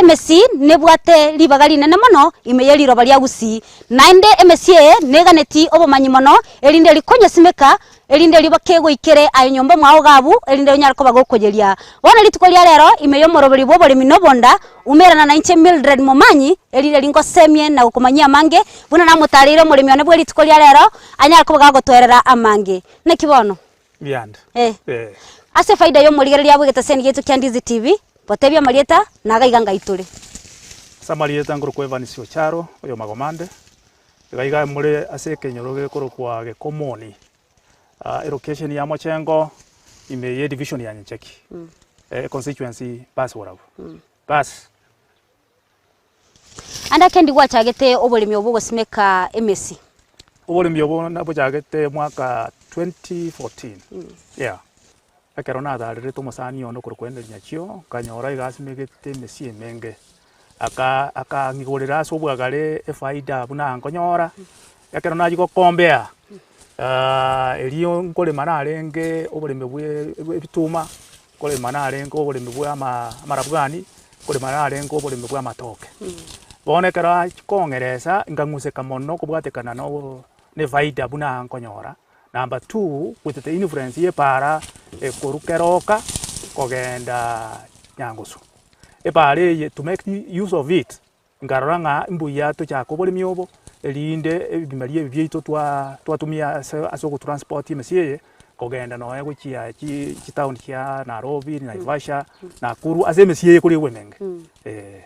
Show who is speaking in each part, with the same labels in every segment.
Speaker 1: Emesi nebwate ribaga rinene mono ime ye riroba ria Gusii, naende emesi eye neganeti obomanyi mono, erinde rikonyesimeka, erinde riba kegoikere aye nyomba mwao iga abwo, erinde onyare koba gokoyeria. Bono rituko ria rero, ime y'omoroberi bw'oboremi na obonda, umerana nainche Mildred Momanyi, erinde ringosemie na gokomanyia amange, buna namotareire omoremi one bwe rituko ria rero, anyare koba gagotoerera amange. Naki bono?
Speaker 2: Mbiande.
Speaker 1: Eh.
Speaker 2: Eh.
Speaker 1: Ase efaida y'omorigereria bw'egetaseni giaito kia Ndizi TV, gotebia amarieta na iga iga ngaitore.
Speaker 2: Ase amarieta nkorokwa Evans Ocharo, oyo Magomande, iga iga more ase ekenyoro gekorokwa Gekomoni, elocation ya Mochengo, ime ye division ya Nyacheki, econstituency bas borabu. Bas.
Speaker 1: Ande ake ndigwachagete oboremi obo ogosimeka emesi.
Speaker 2: Oboremi obo nabochagete mwaka 2014, yeah. Ekero natarerete omosani one okorokwa Henry Nyachio, nkanyora iga asimegete emesi emenge, aka akang'igorera ase obwagare efaida buna nkonyora, ekero nachia gokombea erio nkorema narenge oboremi bwa ebituma. Nkorema narenge oboremi bwa ama amarabwani, nkorema narenge oboremi bwa amatoke. Bono ekero achia kong'eresa, nkang'useka mono kobwatekana na obo na efaida buna nkonyora. Number two, goetete influence ya epaara ekorwa keroka kogenda nyangusu. Epaara eye to make use of it, Nkarora ng'a mbuya tochake oboremi obo, erinde ebimeria ebi biaito twa twatumia ase ase ogotransport emesii eye, kogenda nonya gochia chi chitown chia Nairobi, Naivasha, Nakuru, ase emesii eye ekoriegwa emenge, eh.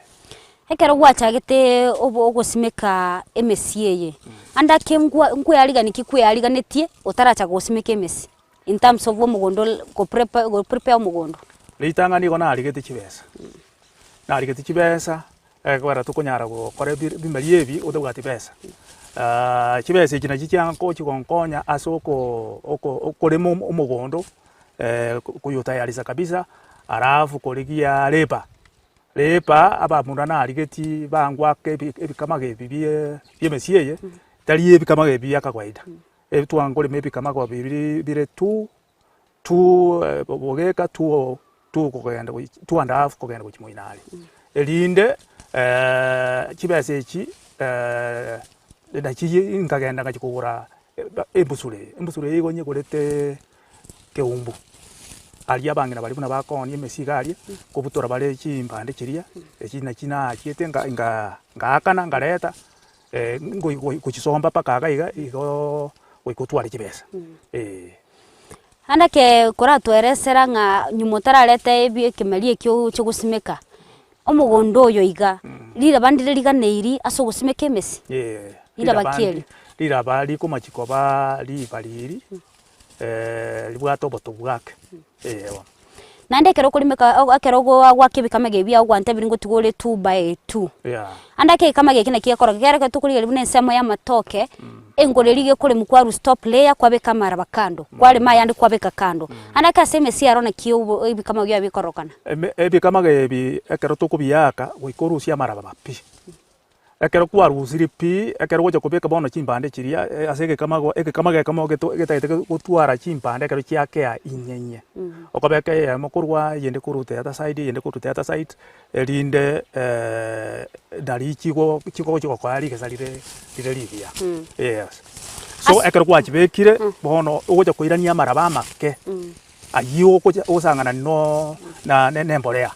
Speaker 1: Ekero gwachagete obo ogosimeka emesii eye, ande ake nkwa nkwearigani ki kweariganetie otarachaka gosimeka emesii in terms of omogondo ol goprepa goprepare omogondo?
Speaker 2: Ritang'ani nigo narigete chibesa. Narigeti chibesa, ekogera tokonyara gokora ebi ebimeria ebi otabwati besa. Chibesa echi nachi chiangochi gonkonya ase oko oko okorema omo omogondo koyotayarisa kabisa, alafu korigia labour, labour abamura narigeti bangwake ebi ebikamago ebi bie bia emesie eye, tari ebikamago ebi bia kawaida, ebi twankorema ebikamago biri bire two. Two bogeka two two kogenda gochi two and half kogenda gochia moino aria, erinde chibesa echi nachi nkagenda ngachia kogora embusuro eye, embusuro eye igo nyegoreteee keumbu, aria abang'ina baria buna bakoonia emesi iga aria, kobutora bare chimbande chiria, echi nachi nachiete nka nka ngaakana nkareta. ngoi goi gochisomba mpaka iga iga igoo goika otware chibesa eh.
Speaker 1: Naende eke koratoeresera ng'a nyuma otarareta ebi ekemeria ekio ogochia gosimeka, omogondo oyo iga, riraba ndire riganeiri ase ogosimeka emesi?
Speaker 2: Eeh,
Speaker 1: Riraba
Speaker 2: riraba
Speaker 1: ki eri?
Speaker 2: ndi riraba rikomachia koba ribariri ribwate obotobu bwake, eh bono.
Speaker 1: Naende ekero okorimeka ekero ogoaka ebikamega ebi biago gwantebirie ngotiga ore two by two.
Speaker 2: Yeah.
Speaker 1: Ande ake egekamega eke naki gekoroka, ekero ekero tokorigereria buna ensemo ya amatoke, engoro eria gekoremwa kwarusia top layer kwabeka amaraba kando, kwarema ayande kwabeka kando. Ande ake ase emesia aro naki obo ebikamago biaye bikorokana.
Speaker 2: Eme ebikamago ebi ekero tokobiaka goika orusie amaraba pi. Ekero kwarusirie pi, ekero ogocha kobeka bono chimbande chiria ase egekamago, egekamago ekemo geto getagete gotwara chimbande ekero chiakea inye inye. Okobeka eyemo korwa eyende korwa the other side, eyende korwa the other side, erinde nari chigo chigochi gokoa rigesa rire rire rigiya, yes. So ekero kwachibekire, bono ogocha koirania amaraba amake, aywo ogocha ogosang'ana no na na embolea.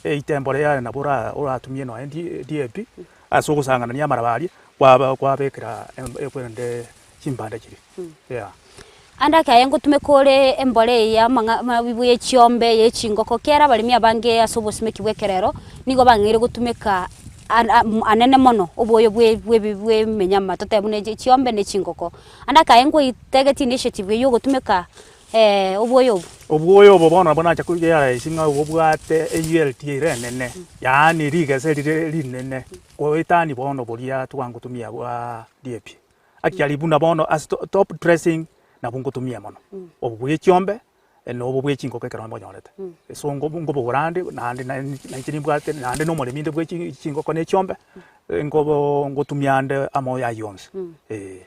Speaker 2: Eite embolea nabo ora oratumie nonya D DAP, ase ogosang'anania amaraba aria, kwaba kwabekera ekwende chimbande chiria, yeah.
Speaker 1: Ande ake aye ngotumeka ore embolea eye ya amang'a amabibo ye chiombe, ye chingoko, ekiagera abaremi abange ase obosimeki bwa ekerero, nigo bang'eire gotumeka an- a anene mono obwoyo bwe bwe ebi bwa emenyama totebe buna echi chiombe na echingoko. Ande ake aye nkoitegeti initiative eywo ogotumeka Obwoyo obo.
Speaker 2: Obwoyo obo bono nabo nacha korealize ng'a obwate eyield ere enene, yaani rigesa rire rinene goetania bono boria twangotumia bwa DAP. Actually buna bono ase top dressing nabwo ngotumia mono, obo bwa echiombe na obo bwa echingoko ekero mbonyorete. So nkobogora ande naende nainche nimbwate naende na omoremi inde bwa chingoko na echiombe, nkobo ngotumia ande amo aywo onsi, eh.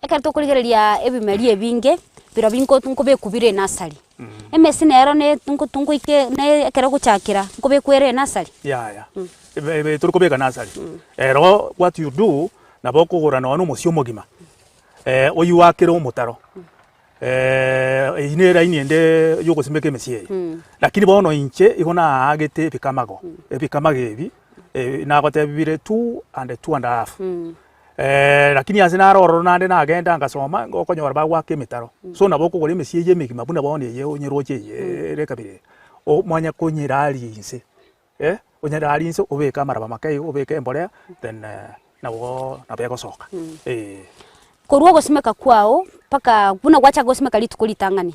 Speaker 1: Ekero tokorigereria ebimeri ebinge, birobio nko nkobekwa bire enasari. Emesi nero ne nko nkoike ne ekero ogochakera nkobekwa ere enasari?
Speaker 2: Yaya, ebe ebe tori kobeka nasari. Ero what you do, nabo okogora nonye na omosie omogima, oyuakere omotaro, eywo na eraini ende ya ogosimeka emesie eye. Lakini bono inche igo naagete ebikamago, ebikamago ebi, nagotebia bire two and two and a half. Lakini ase naro ororo naende nagenda ngasoma, okonyora bagoaka emetaro, so nabo okogora emesie eye emegima buna bono eye onyeroche eye ere ekabira eye, omanye konyeraria inse, eh, onyerarie inse obeke amaraba make igo obeke embolea then nabo nabo egosoka, eh.
Speaker 1: Korwa ogosimeka kwao mpaka buna gwachaka gosimeka rituko ritang'ani,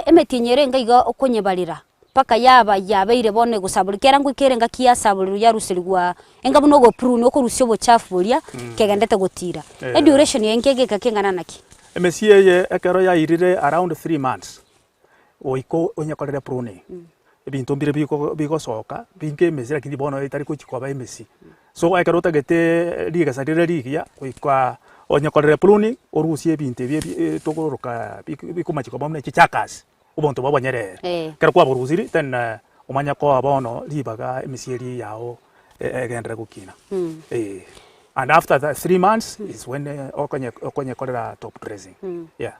Speaker 1: emetienyi ere enga iga okonyebarera mpaka yaba yabeire bono egosaborwa kera ngoika ere engaki yasaborirwe yaruserigwa enga buna ogoprune okorusia obochafu boria kegendete gotira. Eduration eye nki egeka keng'ana naki?
Speaker 2: Emesie eye ekero yairire around 3 months, goika onyekorere pruning, ebinto mbire biko bigosoka binge emesi lakini bono etari gochi koba emesi. So ekero otagete rigesa rire rigiya, goika onyekorere pruning, orusie ebinto ebi ebi tokoroka bikomachi koba buna chichakasi. Obonto bwa obonyerere. Ekero kwaborusiri then omanye koa bono ribaga emisia eria yao egenderere gokina. Eh. And after the 3 months is when okonye okonyekorera top dressing. Yeah.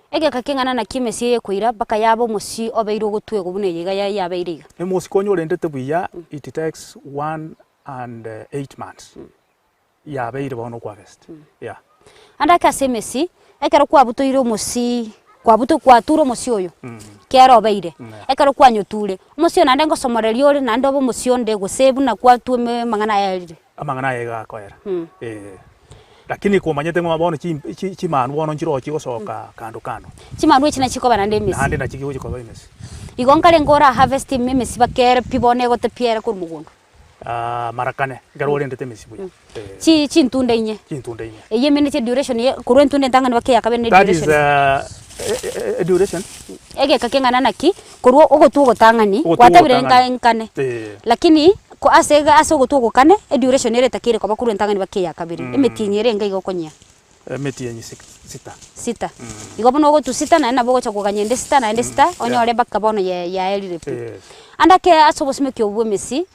Speaker 1: Egeka keng'ana naki emesie eye ekoira mpaka yaba omosie obeire ogotwegwa buna eye iga yabeire iga?
Speaker 2: Emosike onye orendete buya it takes 1 and 8 months. Yabeire bono okoharvest. Yeah.
Speaker 1: Ande ake ase emesi, ekero kwabutoire omosii, kwabuto kwature omosie oyo, kera obeire, ekero kwanyoture, omosie oyo naende ngosomoreria ore naende obe omosie onde gose buna kwatwa ime amang'ana aya arire.
Speaker 2: Amang'ana aya iga akoera, eh. Lakini komanyete ng'a bono chi chi chimanu bono nchirochie chigosoka kando kando.
Speaker 1: Chimanu echi nachikoba naende emesi.
Speaker 2: Naende nachi chigochi koba emesi.
Speaker 1: Igo nkarenge ora harvest ime emesi bakere pi bono egote pi ere korwa mogondo.
Speaker 2: Mara kane, ekero orendete emesi buya. Eh.
Speaker 1: Chi chintunda inye.
Speaker 2: Chintunda inye.
Speaker 1: Eyio emineti eduration ye korwa entunda entang'ani mpaka eya kabere ne
Speaker 2: That is
Speaker 1: duration.
Speaker 2: a duration.
Speaker 1: Egeka keng'ana naki, korwa ogotwa ogotang'ani,
Speaker 2: Ogotwa
Speaker 1: gwatabire
Speaker 2: ogotang'ani.
Speaker 1: nka nkane.
Speaker 2: Eh.
Speaker 1: Lakini ko ase iga ase ogotwa ogokane, eduration ere etakeire koba korwa entang'ani mpaka eya kabere. Emetienyi ere enga iga okonyea.
Speaker 2: Emetienyi sita.
Speaker 1: Sita. Igo buna ogotwa sita naende nabo ogocha koganya ende sita naende sita, onyore mpaka bono ye yaerire pi.
Speaker 2: Yes.
Speaker 1: Ande ake ase obosimeki obwo bwa emesi,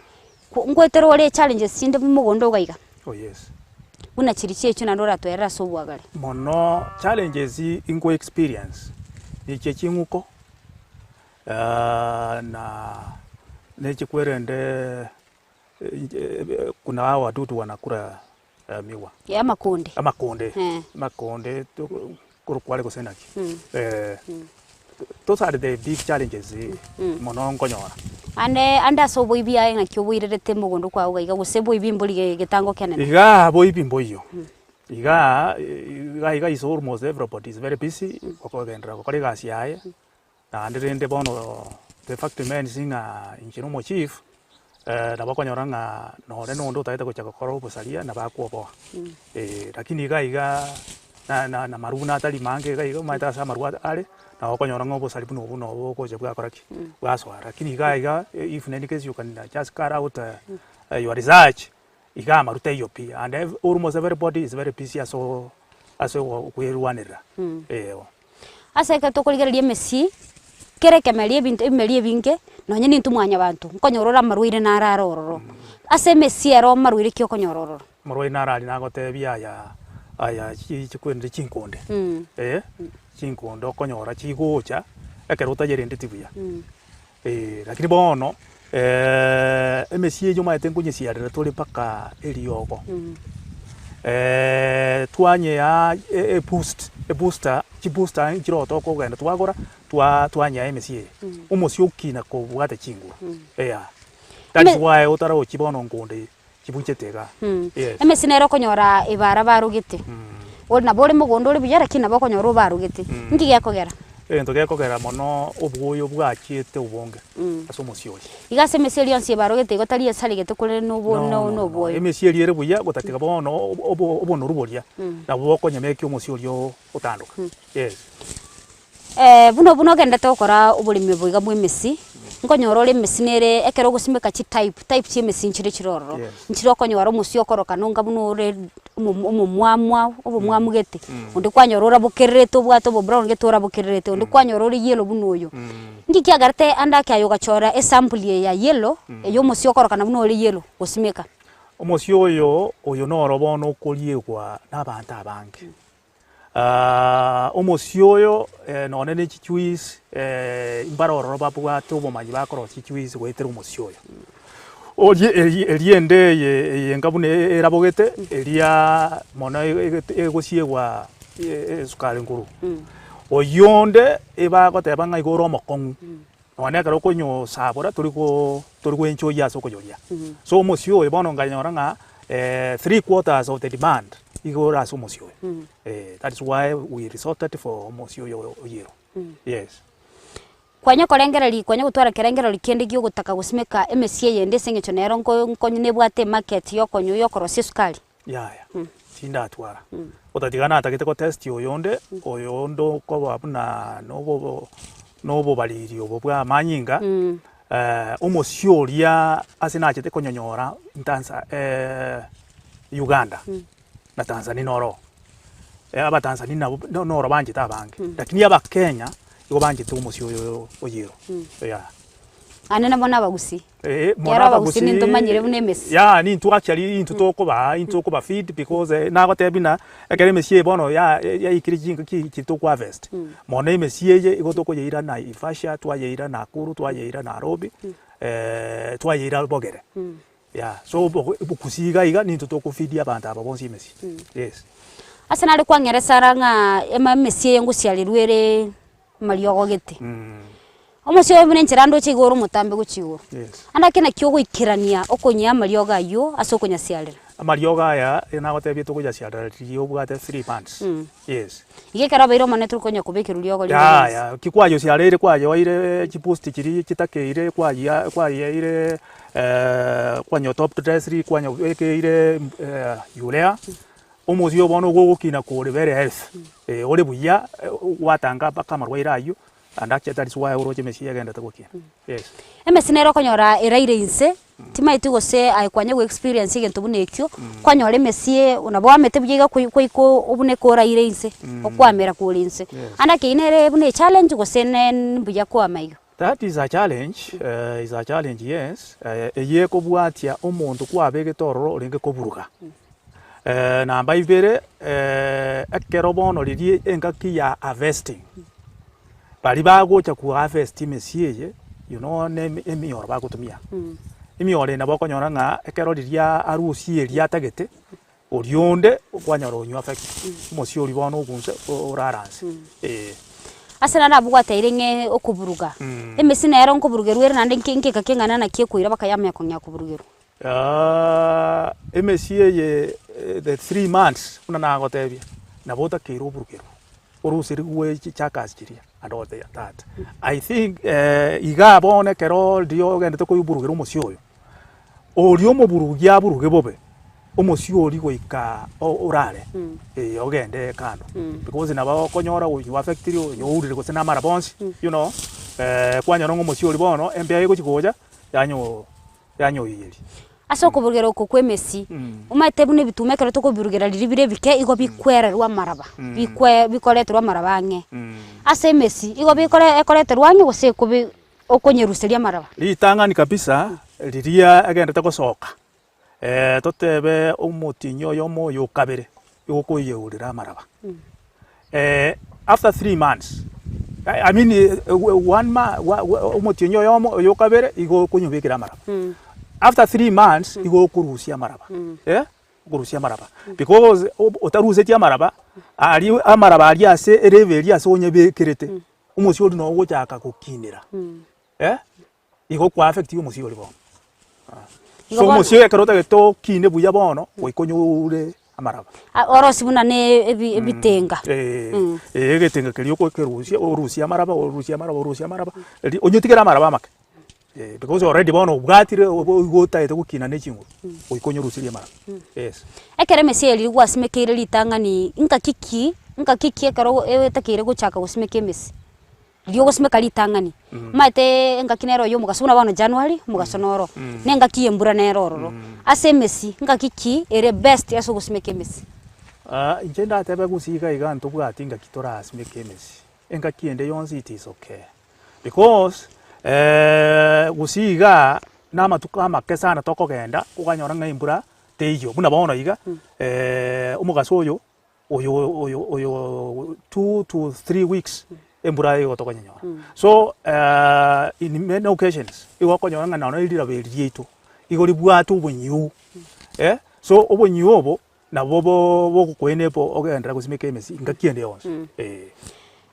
Speaker 1: ko ngoetera ore challenges chinde mogondo iga iga.
Speaker 2: Oh yes.
Speaker 1: Buna chiria chiaechio naende oratoerere ase obwagare.
Speaker 2: Mono challenges ingo experience, nichia ching'uko, na nechikwerende kuna hawa wadudu wanakula miwa.
Speaker 1: Eh, amakonde.
Speaker 2: Amakonde,
Speaker 1: Eh.
Speaker 2: amakonde korwa kware gose naki. Eh, those are the big challenges mono nkonyora.
Speaker 1: Ande ande ase oboibi aye ng'aki oboirerete mogondo kwao iga iga gose boibi mbori ge getango kenene?
Speaker 2: Igaa boibi mboiyo, igaa iga iga is almost everybody is very busy, okogenderera gokora egasi yaye. Naende rende bono the fact remains ng'a inche na omochief, nabo okonyora ng'a nore na onde otagete gocha gokora obosaria nabo akwoboa, eh. Lakini iga iga na na na amarwa buna atari mange iga iga omanyete ase amarwa are, nabo okonyora ng'a obosari buna obwo nobo bogocha bwakora ki? Bwasoa. Lakini iga iga if in any case you can just carry out your research, iga amarwa taiyo pi, and almost everybody is very busy ase ase okwerwanerera, eh.
Speaker 1: Ase ekero tokorigereria emesii, kera ekemeri ebinto ebimeri ebinge, nonye nintwe mwanyabanto, nkonyora ore amarwaire naro are ororo. Ase emesii ero amarwaire ki okonyora ororo?
Speaker 2: Amarwaire naro aria nagotebia aya aya chi chikwenire chinkonde, eh, chinkonde okonyora chigocha, ekero otayerendeti buya, eh, lakini bono emesii eywo omanyete nkonyesiarera tore mpaka eriogo, twanyea e- eboost ebooster chibooster nchire tokogenda twagora, twa twanyea emesii eye, omosie okina kobwate chinguru, eya. That is why otarochi bono nkonde chibuchete igaa, yes.
Speaker 1: Emesii nere okonyora ebara barogete, ore nabo ore mogondo ore buya lakini nabo okonyora obarogete, nki gekogera?
Speaker 2: Egento gekogera mono obwoyo bwachiete obonge ase omosie oye.
Speaker 1: Iga ase emesie eria yonsi ebarogete igo tari esaregete korende na obo
Speaker 2: No,
Speaker 1: no
Speaker 2: no, no, no.
Speaker 1: obwoyo.
Speaker 2: Emesie eria ere buya gotatiga bono obo obonoru boria nabwo bokonyemeka omosie oria otandoka. Yes.
Speaker 1: Buna buna ogenderete gokora oboremi obo iga bwa emesi, Nkonyora ore emesi nere ekero ogosimeka chitype, type chia emesi nchire chire ororo.
Speaker 2: Yes.
Speaker 1: Nchire okonyora omosie okorokana onga buna ore omo omomwamwa obomwamu gete, onde kwanyora orabokererete obwate obobrown gete orabokererete, onde kwanyora ore yellow buna oyo. Nki kiagerete ande ake aye ogachora esampuli eye ya yellow, eye omosie okorokana buna ore yellow, gosimeka?
Speaker 2: Omosie oyo, oyo noro bono okoriegwa na abanto abange. Omosie oyo nonye ne chijuice mbare ororo babwate obomanyi bakorosia chijuice goetera omosie oyo. Orie eri eriende eye eye enga buna erabogete eria mono egete egosiegwa esukari nguru. Oyonde ebagoteba ng'a igo ore omokong'u, nonye ekero okonyosabora tori go tori goenjoy ase okoyoria. So omosie oyo bono nkanyora ng'a 3/4 of the demand igo ore ase omosie oyo, that is why we resorted for omosie oyo oyerwa, yes.
Speaker 1: Kwanya korengereria kwanya gotwara ekerengereri kende giogotaka gosimeka emesie eyende ase eng'encho nero nko nkonye nebwate emarket yokonywa yokorosia esukari.
Speaker 2: Yaya, tindatwara. Otatiga natagete gotest oyonde, oyonde okoba buna nobobo nobobariri obo bwa amanyinga, omosie oria ase nachete konyonyora ntansa Uganda na Tanzania noro. Abatanzania nabo noro banchete abange, lakini abakenya nigo banchete omosie oyo oyero, yeah.
Speaker 1: Naende nabo na abagusii.
Speaker 2: Eh, mono
Speaker 1: Ekero abagusii
Speaker 2: abagusii
Speaker 1: nintomanyire buna emesi.
Speaker 2: Yeah, nintwe actually intwe tokobaa, intwe tokoba feed because eh, nagotebi buna ekero emesi eye bono ya yaikire chingaki chi tokoharvest, mono emesi eye igo tokoyeira Naivasha, twayeira Nakuru, twayeira Nairobi, twayeira Bogere, yeah. So obo obogusii iga iga nintwe tokofeed abanto aba bonsi emesi, yes.
Speaker 1: Ase nare kwang'era esara ng'a ema emesi eye ngosiarerwa ere amariogo gete. Omosie oyo buna enchera ndoche iga ore omotambe gochia igoro.
Speaker 2: Yes.
Speaker 1: Ande ake naki ogoikerania okonyia amariogo ayio ase okonyasiarera.
Speaker 2: Amariogo aya nagotebie tokoyasiarera riria obwate 3 months. Yes.
Speaker 1: Iga ekero abeire omonene tori konya kobekerwa riogo rinde rionsi.
Speaker 2: Yaya, ki kwayosiareire kwayoeire chiboost chiria chitakeire kwayia kwayeire kwanyo top dress kwanyobekeire urea. Omosie oyo bono ogokina kore very healthy, ore buya, gwatanga mpaka amarwaire aywo, and actually that is why oroche emesie egenderete gokina, yes.
Speaker 1: Emesi nere okonyora eraire inse, timaeti gose aye kwanya go experience egento buna ekio, kwanyora emesie nabo oamete buya iga koi koika obuneke oraire inse, okwamera kore inse.
Speaker 2: Yes.
Speaker 1: Ande ekeyio nere buna echallenge gose ne mbuya kwama iga?
Speaker 2: That is a challenge, is a challenge yes, eyio ekobwatia omonto kwabegete ororo orenge koburuga. Namba ibere, ekero bono riria engaki ya harvesting, baria bagocha ko harvest emesie eye, you know na emi- emioro bagotumia. Emioro eye nabo okonyora ng'a ekero riria arusie eria atagete, oria onde kwanyora onywa affect, omosie oria bono ogunse oraranse, eh.
Speaker 1: Ase naende abwo gwateire ng'a okoburuga, emesi nero nkoburugerwa ere naende nki nkeka keng'ana naki ekoira mpaka yamanya kong'ea koburugerwa.
Speaker 2: Emesie eye the 3 months buna nagotebia, nabo otakeire oburugerwe, oruserigwe chichakasi chiria and all that. I think igaa bono ekero riria ogendete koiburugera omosie oyo, oria omoburugi aburuge bobe, omosie oria goika orare, eh ogende kando, because nabo okonyora oywo affectiri oyo ourire gose na amaraba onsi, you know, kwanyora ng'a omosie oria bono embeo egochi gocha yanyo yanyoiyeria.
Speaker 1: Ase okoburugera oko kwa emesi, omanyete buna ebituma ekero tokobiburugera riria bire ebike igo bikwererwa amaraba, bikwe bikoreterwa amaraba ang'e. Ase emesi, igo bikore ekoreterwa ang'e gose ekobi okonyeruseria amaraba?
Speaker 2: Ritang'ani kabisa, riria egenderete gosoka, totebe omotienyi oyomo oyo okabere, igo okoyeurera amaraba. After 3 months, I mean one month, omotienyi oyomo oyo okabere, igo okonyobekera amaraba. After 3 months, igo okorusia amaraba, eh, okorusia amaraba because otarusetie amaraba, aria amaraba aria ase elevel eria ase onyebekerete, omosie oria noo ogochaka gokinera, eh, igo kwa affect omosie oria bono.
Speaker 1: Igo
Speaker 2: So
Speaker 1: bono-
Speaker 2: omosie ekero otagete okine buya bono, goika onyoure amaraba.
Speaker 1: Ah, orosie buna na ebi ebitenga.
Speaker 2: Eh, eh, egetenga keria okokerusia orusie amaraba orusie amaraba orusie amaraba, eri onyetigere amaraba amake, eh, because already bono obwatire obo igo otagete gokina na echinguru, goika onyeruserie amaraba, yes.
Speaker 1: Ekero emesie eye riria gwasimekeire ritang'ani, ngaki ki, ngaki ki ekero etakeire gochaka gosimeka emesi? Riria ogosimeka ritang'ani, omanyete engaki nero ya omogaso buna bono January, omogaso noro, na engaki ya embura nero ororo. Ase emesi, ngaki ki ere best ase ogosimeka emesi?
Speaker 2: Inche ndatebe gose iga iga ntobwati ngaki torasimeke emesi, engaki ende yonsi it is okay. Because gose igaa na amatuko amake sana tokogenda, okanyora ng'a embura teiyo, buna bono iga, omogaso oyo oyo oyo oyo 2 to 3 weeks embura igo tokonyora. So in many occasions, igo okonyora ng'a nonya riraba eri riaito, igo ribwate obonyiu, so obonyiu obo nabo bo bogokoenepo ogenderera gosimeka emesi ngaki ende yonsi, eh.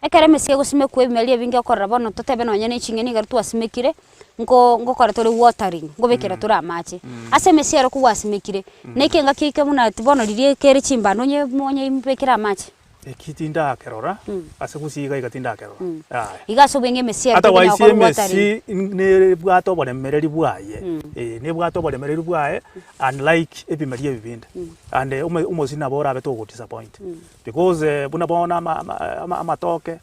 Speaker 1: Ekero emesi egosimekwa ebimeri ebinge okorora bono totebe nonye na eching'eni ekero twasimekire, nko nkokora tore watering, nkobekera tore amache. Ase emesi ero kogwasimekire, na eke engaki eke buna bono riria ekere chimbande onye onyebekere amache.
Speaker 2: Eki tindakerora, ase gusii iga iga tindakerora, yaya.
Speaker 1: Iga ase obweng'e emesi ero
Speaker 2: Otherwise
Speaker 1: tokonyara gokora watering.
Speaker 2: emesi nebwate oboremereri bwaye, eh, nebwate oboremereri bwaye unlike ebimeri ebi binde. And omo omosi nabo orabe togodisappoint, because buna bono ama ama ama amatoke,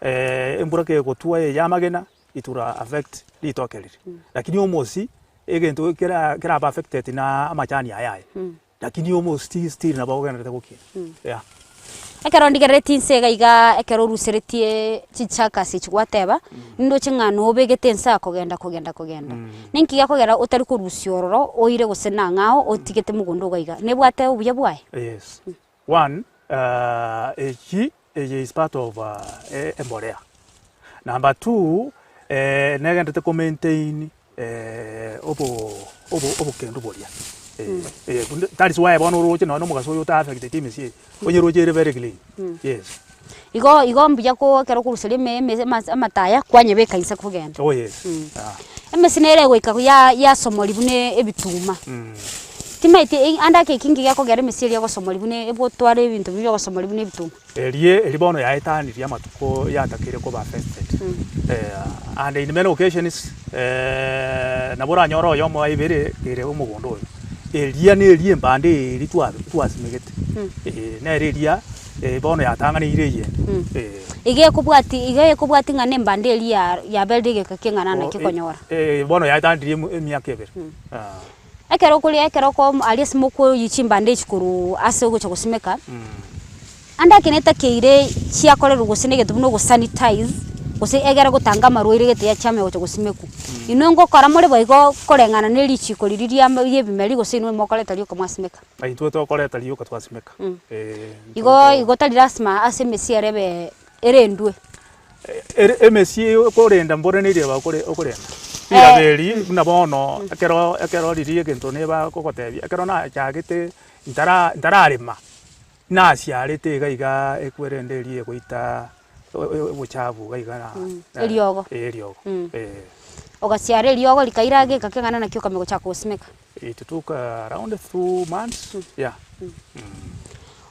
Speaker 2: embura kegotwa eye ya amagena, it will affect ritoke riria. Lakini omosi, egento kera kerabe affected na amachani aya aya, lakini omosi still nabo ogendererete gokina, yeah.
Speaker 1: Ekero ndigereretie inse iga iga ekero oruseretie chinchakasi echi gwateba, nindoche ng'a nobegete inse aa kogenda kogenda kogenda. Ninki gekogera otari korusia ororo oire gose nang'ao otigete mogondo iga iga, nebwate obuya bwaye?
Speaker 2: Yes, one, eki eye is part of embolea. Number two, negenderete ko maintain obo obo obokendu boria that is why bono oroche nonye na omogaso oyo ota affecteti emesii eye, onye roche ere very clean, yes.
Speaker 1: Igo igo mbuya ko ekero okoruseria eme eme amataya kwanyebeka inse kogenda.
Speaker 2: Oh yes, ah.
Speaker 1: Emesi nere egoika ya yasomori buna ebituma, timaeti ande ake eki ngigekogera emesi eria egosomori buna ebotware ebinto biria biogosomori buna ebituma.
Speaker 2: Erie eri bono yaetanirie amatuko yatakeire koba affected and in many occasions nabo oranyore oyomo aibere kere omogondo oyo, eria na eria embande eria twa twasimegete nere eria bono yatang'aneire eyende.
Speaker 1: Iga ekobwati iga ekobwati ng'a na embande eria ya yaberire egeka keng'ana naki okonyora.
Speaker 2: Bono yaetanirie emiaka ebere.
Speaker 1: Ekero okoria ekero oko aria ase mokoyia chimbande echi korwa ase ogocha gosimeka, ande ake netakeire chiakorerwa gose na egento buna ogosanitize, gose egere gotanga amarwaire gete ya chiamanya gocha gosimekwa. Inwe ngokora more boigo koreng'ana na erichiko riria riama ria ebimeri gose inwe mokoreta rioka mwasimeka?
Speaker 2: Intwe tokoreta rioka twasimeka.
Speaker 1: Igo igo tari lasima ase emesie ere ebe erendwe.
Speaker 2: Ere emesie okorenda mbore na eriaba okore okorenda, riraba eri buna bono ekero ekero riria egento neba kogotebia, ekero nachagete ntara ntararema, nasiarete iga igaa ekwerende eria egoita obochafu iga iga na
Speaker 1: Eriogo.
Speaker 2: eh eriogo eh.
Speaker 1: Ogasiara eriogo rikaira geka keng'ana naki okamanya gochaka gosimeka.
Speaker 2: It took around 2 months, yeah.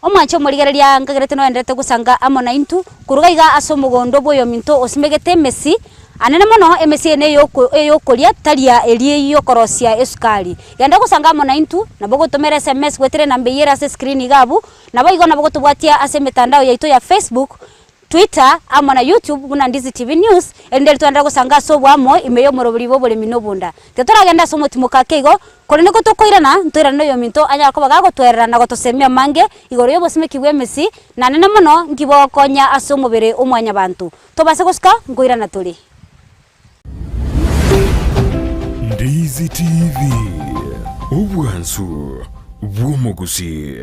Speaker 1: Omwanche omorigereria nkagerete noenderete gosanga amo naintwe, korwa iga ase omogondo bw'oyominto osimegete emesi, anene mono emesi eye neyoko eyokoria taria eria eyokorosia esukari. Genda gosanga amo naintwe, nabo ogotomera SMS goetera enamba eyio ere ase escreen iga abwo, naboigo nabo gotobwatia ase emetandao yaito ya Facebook, Twitter, amo na YouTube buna Ndizi TV News, erinde ritwenderere gosanga ase oboamo ime y'omoroberi bw'oboremi na obonda. Titoragende ase omotimoka ake igo, korende gotokoirana, ntoirane noyominto anyare koba gagotwerera na gotosemia amange igoro y'obosimeki bw'emesi, na nene mono nki bogokonya ase omobere o mwanyabanto. Tobase gosuka nkoirana tore.
Speaker 3: Ndizi TV, obwansu bw'omogusii.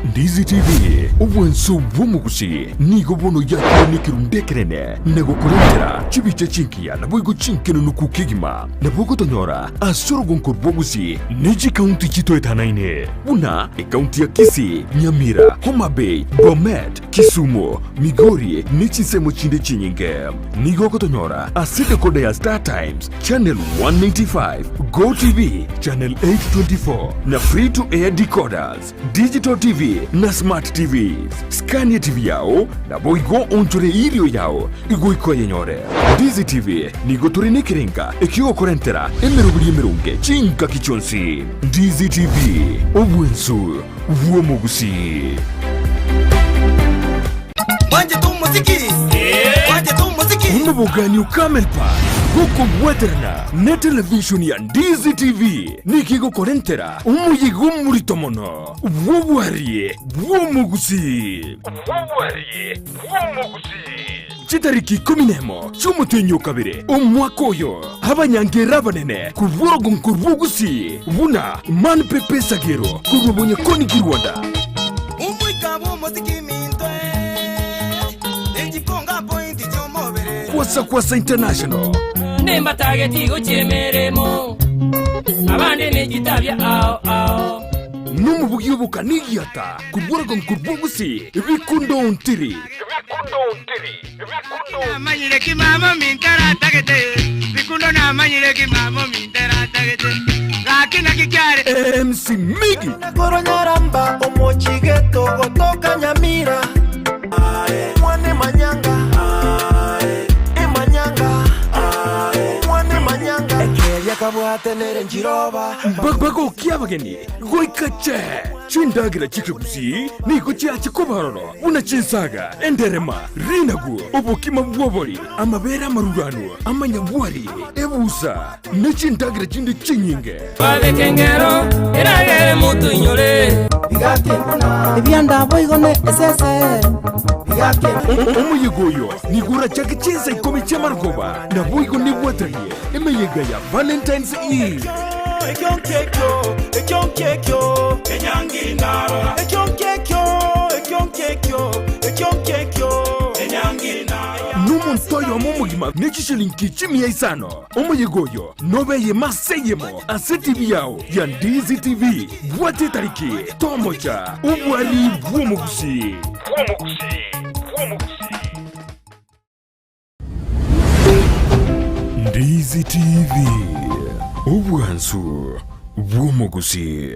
Speaker 3: Ndizi TV, obwanso bw'omogusii, nigo bono yakire nekerundu ekenene na gokorentera chibicha chingiya naboigo chinkenenuku kegima. Nabo ogotonyora ase orogonko rwa Gusii ne chikaunti chitoetanaine buna ekaunti ya Kisii, Nyamira, Homa Bay, Bomet, Kisumu, Migori ne chinsemo chinde chinyinge. Nigo ogotonyora ase decoder ya Star Times, Channel 195, Go TV, Channel 824 na Free to Air decoders. Digital TV na Smart TVs. Skania TV yao, naboigo onchore erio yao igoika oyenyore. Ndizi TV nigo tore nekerenga ekiogokorentera emeroberi emeronge chingaki chionsi. Ndizi TV, obwensu bw'omogusii.
Speaker 4: Mwanchete omosiki?
Speaker 3: Oboganio Camel Park gokobwaterana ne television ya Ndizi TV nigo egokorentera omoyega omorito mono bw'obwarie bw'omogusii. Bw'obwarie bw'omogusii. Chitariki ikomi nemo chi'omotienyi o kabere omwaka oyo, abanyangera abanene korwa orogongo rw'Ogusii buna Man Pepe Sagero korwa Bonyakoni Kirwanda,
Speaker 4: Omoika bw'omosiki minto eh, echikonga point chi'omobere.
Speaker 3: Kwasa Kwasa International,
Speaker 5: Nembatageti gochia emeremo, abande nechitabia ao ao.
Speaker 3: nomobugi obokanigiata korwa orogongo rw'Ogusii Bikundo Ontiri.
Speaker 4: Namanyire ki mama ominto aratagete, Bikundo namanyire ki mama ominto aratagete, gaki naki kiare.
Speaker 3: MC Miggy.
Speaker 6: Korwa Nyaramba omochigeto gotoka Nyamira Mwane manyanga Emanyanga Mwane manyanga Ekeria kabwate nere nchiroba
Speaker 3: Bagokia abageni goika che chindagera chi'ekegusii nigo chiache koba ororo buna chinsaga, enderema, rinagu, obokima bw'obori, amabere amaruranu, amanyabwari, ebusa, ne chindagera chinde chinyinge.
Speaker 5: Babeke engero eragere motoinyore.
Speaker 7: Ebianda boigo ne esese.
Speaker 3: Omoyega oyo nigo orachake chinsa ikomi chi'amarogoba, naboigo nebwateranie emeyega ya Valentine's Eve. Nomonto oyomo omogima ne chishilingi chimia isano. Omoyega oyo nobe eyemo ase eyemo ase TV yao ya Ndizi TV. Bwata etariki, tomocha, obwari bw'omogusii. Ndizi TV, obwansu bw'omogusii.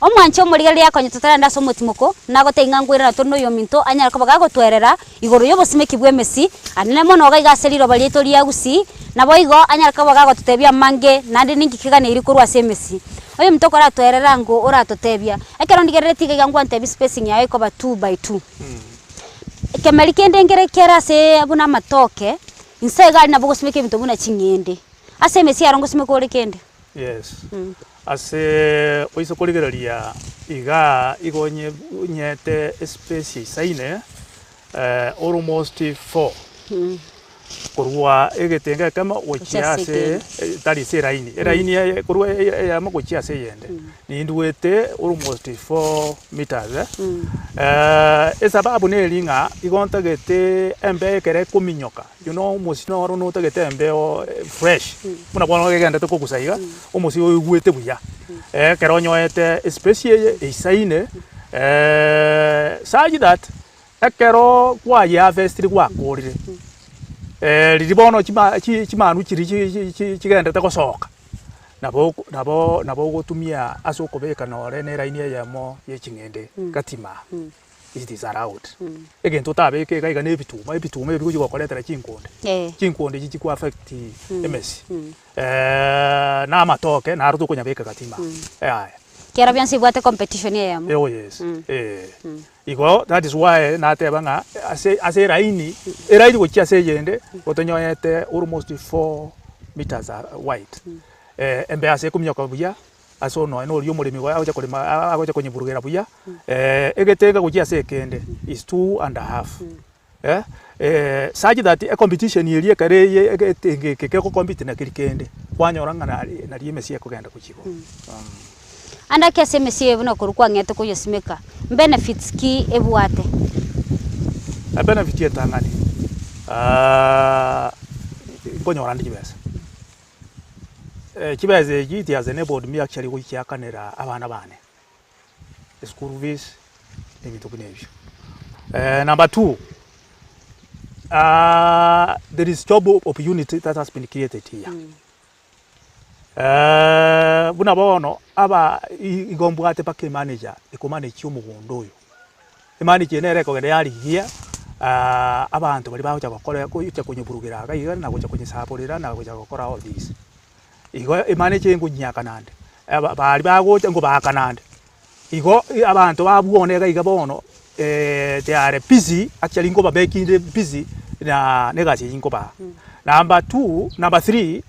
Speaker 1: Omwanche omorigereria akonye totarenda ase omotimoko, nagotebia ng'a nkoirana tore noyominto anyare koba gagotwerera igoro y'obosimeki bw'emesi, anene mono iga iga ase riroba riaito ria Gusii, naboigo anyare koba gagototebia amange naende ninki keganeirie korwa ase emesi. Oyominto okoratwerera ng'o oratotebia, ekero ndigereretie iga iga ngwantebia spacing yaye ekoba two by two. Ekemeri kende nkere kere ase buna amatoke, inse iga aria nabo ogosimeka ebinto buna ching'ende, ase emesi aro ngosimeka ore kende?
Speaker 2: Yes, ase oise korigereria igaa igo onye onyete espace eisaine almost four, korwa egetenge ekemo gochia
Speaker 1: Gochia ase
Speaker 2: ase
Speaker 1: ekende.
Speaker 2: tari ase eraini, eraini eye korwa eye eyemo gochia ase eyende, nindwete almost four meters esababu neri ng'a igo ntagete embeo ekere ekominyoka, you know omosie noro notagete embeo fresh, buna bono egenderete kogusa iga, omosie oigwete buya, ekero onyoete espace eye eisaine such that Ekero kwayeharvestire gwakorire, riria bono chima chi chimanu chiria chi chi chi chigenderete gosoka, nabo oko nabo nabo ogotumia ase okobeka nore na eraini eyemo ya eching'ende gatima, it is allowed. Egento otabeke iga iga na ebituma, ebituma ebi bigochi gokoretera chinkonde, chinkonde echi chiko affect emesi, na amatoke naro tokonyabeka gatima, yaya.
Speaker 1: Kera bionsi bibwate competition eyemo.
Speaker 2: Oh yes, eh. Igo that is why nateba ng'a ase ase eraini, eraini gochia ase eyende, otonyoete almost 4 meters wide, embe ase ekominyoka buya, ase nonya na oria omoremi igo agocha korema agocha konyeburugera buya, egetega gochia ase ekende is two and a half such that ecompetition eria ekero eye egetenge eke kegocompete na keria kende, kwanyora ng'a nari nari emesie ekogenda gochia igoro.
Speaker 1: Ande ake ase emesie eye buna korwa kwang'ete koyesimeka, mbenefits ki ebwate?
Speaker 2: Ebenefit etang'ani, nkonyora nde chibesa, chibesa echi it has enabled me actually gochiakanera abana bane, eschool fees, na ebinto buna ebio. Number two, there is job opportunity that has been created here. Buna bono aba igo mbwate mpaka emanager ekomanage omogondo oyo, emanager eye nere ekogenda yarigia abanto baria bagocha gokora gocha konyeburugera iga iga na gocha konyesaborera na gocha gokora all this. Igo emanager eye ngonyiaka naende, aba baria bagocha ngobaaka naende. Igo abanto babwo iga iga bono they are busy actually nkoba making busy. Na na egasi eyio nkobaa. Number two, number three,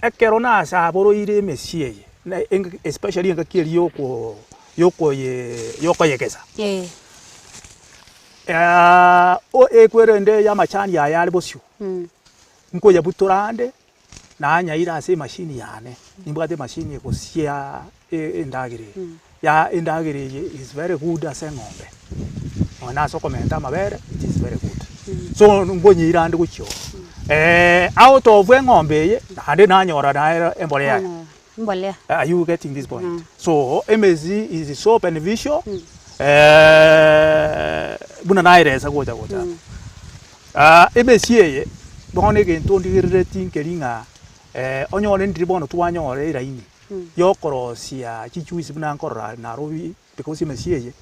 Speaker 2: ekero nasaboroire emesie eye, na eng- especially engaki eria yoko yokoye yokoyegesa, o ekwerende ya amachani aya are bosio, nkoyabutora ande, nanyaira ase emachine yane, nimbwate emachine egosia endagera eye, ya endagera eye is very good ase eng'ombe, nonya na ase okomenta amabere it is very good. So nkonyeira ande gochia oo, out of eng'ombe eye, naende nanyora naye embolea yaye.
Speaker 1: Mbolea.
Speaker 2: Are you getting this point? So emesi is so beneficial buna naeresa gocha gocha aba. Emesi eye bono egento ndigerereti nkeri ng'a onyore ndiri bono twanyora eraini yokorosia chijuice buna nkorora Nairobi because emesi eye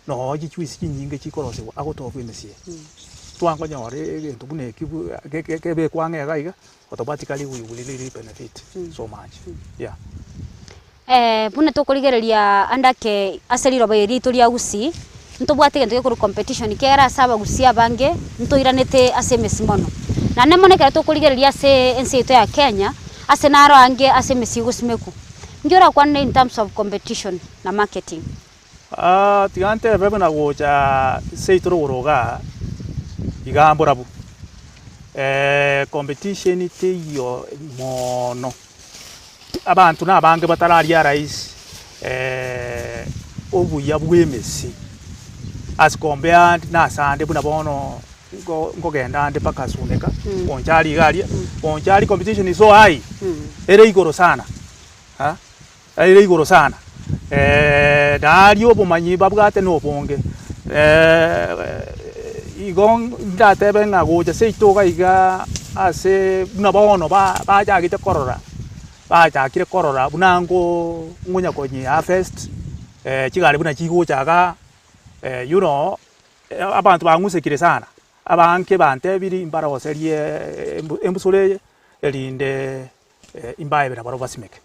Speaker 2: noo chijuice chinyinge chikorosiwa agotobwa emesi eye. Twakonyora egento buna eki kebekwa ang'e iga iga automatically we will really benefit so much yeah.
Speaker 1: Buna tokorigereria ande ake ase riroba eri riaito ria Gusii, ntobwate egento gekorwa competition ekiagera ase abagusii abange ntoiranete ase emesi mono. Naende mono ekero tokorigereria ase ense yaito ya Kenya, ase naro ange ase emesi egosimekwa. Inki orakwane in terms of competition na marketing?
Speaker 2: Tiga ntebe buna gocha seito rogoro igaa, igaa mborabu, competition teiyo mono, abanto na abange batararia rahisi obuya bwa emesi as compared na asande buna bono nko nkogenda ande mpaka Suneka, Bonchari iga aria, Bonchari competition is so high, ere igoro sana. Ere igoro sana, naaria obomanyi babwate nobonge, igo ndatebe ng'a gocha seito iga iga ase buna bono ba bachagete korora, bachakire korora buna ngo ngonya konye harvest, chigari buna chigocha igaa, you know, abanto bang'usekire sana, abange bantebirie mbaroserie embusuro eye, erinde imbaebe nabarabwo basimeke,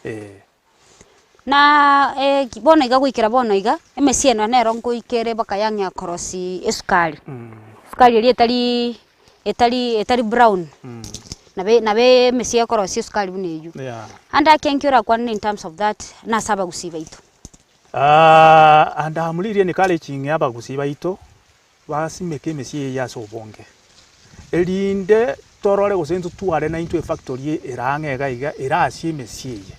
Speaker 2: eh.
Speaker 1: Na bono iga goikera bono iga, emesie eno nero nkoikere mpaka yang'ea korosia esukari. Esukari eria etari etari etari brown, nabe nabe emesie ekorosia esukari buna eywo.
Speaker 2: Yeah.
Speaker 1: Ande ake nki orakwane in terms of that nase abagusii baito?
Speaker 2: And am really encouraging abagusii baito, basimeke emesie eye ase obonge, erinde torore gose ntotware naintwe efactory ere ang'e iga iga erasie emesie eye.